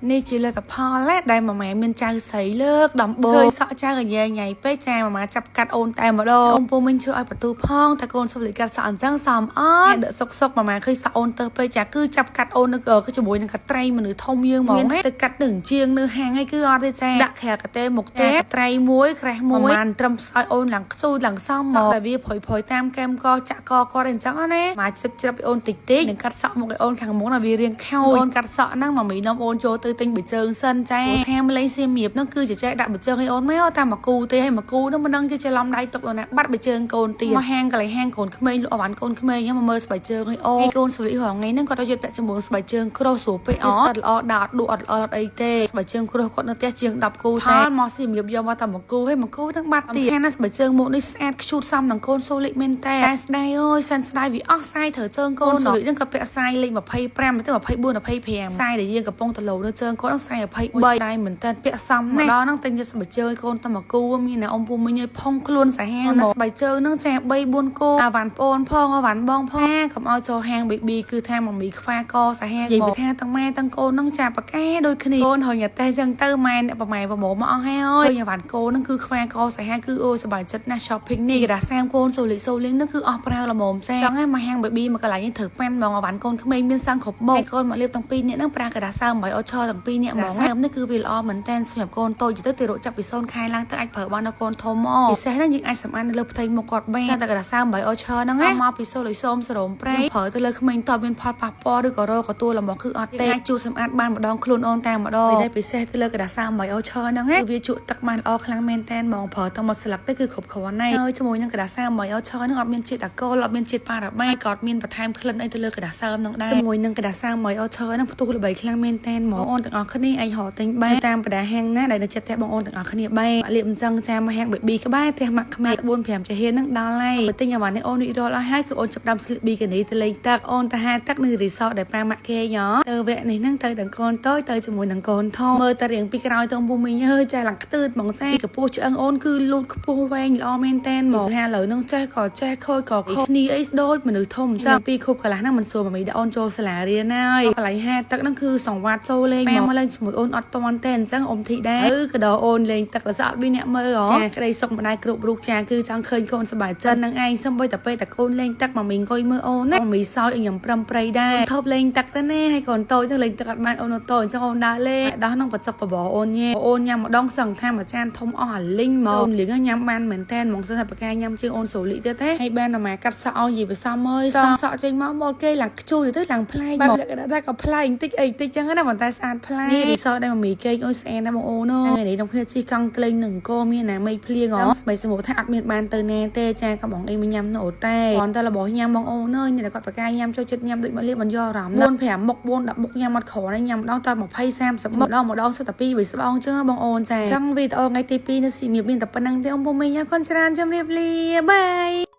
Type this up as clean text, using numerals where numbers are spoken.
នេះជាលទ្ធផលណាដែលម៉ាម៉ាមានចៅស្រីលើកដំបូងឃើញសក់ចៅកញ៉ៃញ៉ៃពេកចាម៉ាម៉ាចាប់កាត់អូនតែម្ដងអូនពូមិញជួយឲ្យបន្ទូផងតែកូនសុំលីកាត់សក់អញ្ចឹងសមអត់ដឹកសុកសុកម៉ាម៉ាឃើញសក់អូនទៅពេកចាគឺចាប់កាត់អូននៅគឺជាមួយនឹងកត្រៃមនុស្សធំយើងហ្មងទៅកាត់នឹងជាងនៅហាងឯគឺអត់ទេចាដាក់ក្រាកតេមុខទេត្រៃមួយក្រាស់មួយម៉ានត្រឹមឲ្យអូនឡើងខ្ស៊ូឡើងសមមកតែវាផុយផុយតាមកែមកចាក់កគាត់អញ្ចឹងណាម៉ាជ្រិបជ្រិបឲ្យអូនតិចតិចនឹងកាត់សក់មកឲ្យអូនខាងមុខណាវារៀងខោអូនកាត់សក់ហ្នឹងម៉ាមីនាំអូនចូលទៅទិញប៊ីជើងសិនចាថាមលេងសៀមរាបហ្នឹងគឺជាចេះដាក់ប៊ីជើងឲ្យអូនមកតាមមកគូទេឲ្យមកគូហ្នឹងមិនដឹងជាច្រឡំដៃទុកដល់ណាបាត់ប៊ីជើងកូនទៀតមកហាងកន្លែងហាងកូនក្មេងលក់អវ៉ាន់កូនក្មេងហ្នឹងមកមើលស្បែកជើងឲ្យអូនកូនស្រីរងថ្ងៃហ្នឹងគាត់ទៅយកពាក់ជាមួយស្បែកជើងក្រោះស្រួលពេកអត់ល្អដាក់អត់ដួអត់ល្អអត់អីទេស្បែកជើងក្រោះគាត់នៅផ្ទះជាង10គូចាមកសៀមរាបយកមកតែមកគូឲ្យមកគូហ្នឹងបាត់ទៀតខាងណាស្បែកជើងមកនេះស្អាតខ្ជូតសមនឹងកូនសូលិកមែនតែស្ដាយអូយសិនស្ដាយវាអស់សាយត្រូវជើងកូនសូលិកហ្នឹងក៏ពាក់សាយលេខ25ទៅ24 25សាយដែលយើងកំពុងទៅលោនៅជើងគាត់ហ្នឹងសាយ23ស្ដាយមែនតើពាក់សមណាស់ដល់ហ្នឹងទិញយកស្បែកជើងឲ្យកូនតែមកគូមានណាអ៊ំពូមីងឲ្យផុងខ្លួនសាហាវណាស្បែកជើងហ្នឹងចា3 4គូអាវ៉ាន់ប្អូនផងអាវ៉ាន់បងផងកុំឲ្យចូលហាង BB គឺថាម៉មីខ្វាកសាហាវនិយាយពីថាទាំងម៉ែទាំងកូនហ្នឹងចាប៉កែដូចគ្នាកូនហុញតែចឹងទៅម៉ែអ្នកប្រម៉ែប្រមោមកអស់ហើយឃើញអាវ៉ាន់កូនហ្នឹងគឺខ្វាកសាហាវគឺអូសប្បាយចិត្តណាស់ shopping នេះគេថាសាមកូនសូលីសូលីងហ្នឹងគឺអស់ប្រើល្មមចាចង់ឲ្យមកហាង BB មកកន្លែងនេះត្រូវប៉ាន់ហ្មងអាវ៉ាន់កូនក្មេងមានសឹងគ្រប់មុខកូនមកលៀបទាំងពីរនាក់ហ្នឹងប្រើក្រដាសសើម8អូឈរទាំងពីរនាក់ហ្មងសើមនេះគឺវាល្អមែនតើសម្រាប់កូនតូចទៅទៅរកចាប់ពី0ខែឡើងទៅអាចប្រើបានដល់កូនធំមកពិសេសហ្នឹងយើងអាចសម្អាតនៅលើផ្ទៃមុខគាត់បានតែក្រដាសសើម8អូឈរហ្នឹងណាមកពីសូលីសូមសរោមប្រេប្រើទៅលើក្មេងតមានផលប៉ះពាល់ឬក៏រកកទួលរបស់គឺអត់ទេអាចជូតសម្អាតបានម្ដងខ្លួនអូនតែម្ដងដែលពិសេសទៅលើក្រដាសសើម8អូឈរហ្នឹងណាគឺវាជក់ទឹកបានល្អខ្លាំងមែនតើហ្មងប្រើទៅមកស្លឹកទៅគឺគ្រប់គ្រាន់ហើយហើយជាមួយនឹងក្រដាសសើម8អូឈរហ្នឹងអត់មានជាតិអាល់កុលអត់មានជាតិប៉ារ៉ាបាក៏អត់មានបន្ថែមក្លិនអីទៅលើក្រដាសសើមហ្នឹងដែរជាមួយនឹងក្រដាសសើម8អូឈរហ្នឹងផ្ទុះល្បីខ្លាំងមែនតើហ្មងអូនទាំងអស់គ្នាអាចរកទិញបានតាមបណ្ដាហាងណាដែលនៅចិត្តផ្ទះបងអូនទាំងអស់គ្នាបានលៀបអញ្ចឹងចាមកហាង BB ក្បែរផ្ទះម៉ាក់ក្មេក4 5ចាហ៊ានហ្នឹងដល់ហើយបើទិញអាវ៉ាន់នេះអូនរួចរាល់អស់ហើយគឺអូនចាប់ដើមស្លៀកប៊ីកានីទៅលេងទឹកអូនទៅហាទឹកនៅរីសតដែលប៉ាម៉ាក់គេញទៅវគ្គនេះហ្នឹងទៅទាំងកូនតូចទៅជាមួយនឹងកូនធំមើលតែរៀងពីក្រោយទៅពូមីងអើយចាឡើងខ្ទើតហ្មងចាពីកម្ពស់ឆ្អឹងអូនគឺលូតខ្ពស់វែងល្អមែនតែនហ្មងថាឥឡូវហ្នឹងចេះក៏ចេះខូចក៏ខូចគ្នាអីដូចមនុស្សធំអញ្ចឹងពីខូបកន្លះហ្នឹងមិនសួរម៉ាមីដាក់អូនចូលសាលារៀនហើយកន្លែងហាទឹកហ្នឹងគឺសង្វាតចូលលេងមកលេងជាមួយអូនអត់តាន់ទេអញ្ចឹងអ៊ំធីដែរអឺក៏ដល់អូនលេងទឹកដល់ស្អត់មានអ្នកមើលចាក្តីសុកម្ដាយគ្រប់រូបចាគឺចង់ឃើញកូនសប្បាយចិត្តនឹងឯងសំបីតែពេលតែកូនលេងទឹកម៉ាមីអង្គុយមើលអូនណាម៉ាមីសោយឲ្យខ្ញុំប្រឹមប្រៃដែរធប់លេងទឹកទៅណាហើយកូនតូចទៅលេងទឹកអត់បានអូនតូចអញ្ចឹងអូនដើរលេងដោះក្នុងបញ្ចុកបបរអូនញ៉ែអូនញ៉ាំម្ដងសឹងថាមួយចានធំអស់អាលីងមកអូនលៀងញ៉ាំបានមែនតែនហ្មងសិនថាបកាញ៉ាំជាងអូនសូលីទៀតទេហើយបានម៉ាកាត់សក់ឲ្យនិយាយផ្សំអើយសក់ចេញមកមកគេឡើងខ្ជូរទៅឡើងប្លែកបែបលក្ខណៈថាក៏ប្លែកបន្តិចអីបន្តិចចឹងណាប៉ុន្តែស្អាតប្លែកនេះរីសតដែលម៉ាមីគេងអូយស្អាតណាស់បងអូនថ្ងៃនេះក្នុងគ្នាជិះកង់ក្លែងនឹងកមានណាមេឃភ្លៀងហ៎ស្មីសមុទ្រថាអត់មានបានទៅណាទេចាក៏បងអីមកញ៉ាំនៅអូតែគ្រាន់តែរបស់ញ៉ាំបងអូនអើយអ្នកគាត់បកាញ៉ាំចូលចិត្តញ៉ាំដូចមកលៀបមិនយកអារម្មណ៍4 5មុខ4 10មុខញ៉ាំអត់គ្រាន់ទេញ៉ាំម្ដងតែ20 30មុខម្ដងម្ដងសុទ្ធតែ2 3ស្បោងចឹងបងអូនចាចឹងវីដេអូថ្ងៃទី2នៅសៀមរាបមានតែប៉ុណ្្នឹងទេអ៊ំពូមីងអរគុណច្រើនជម្រាបលាបាយ។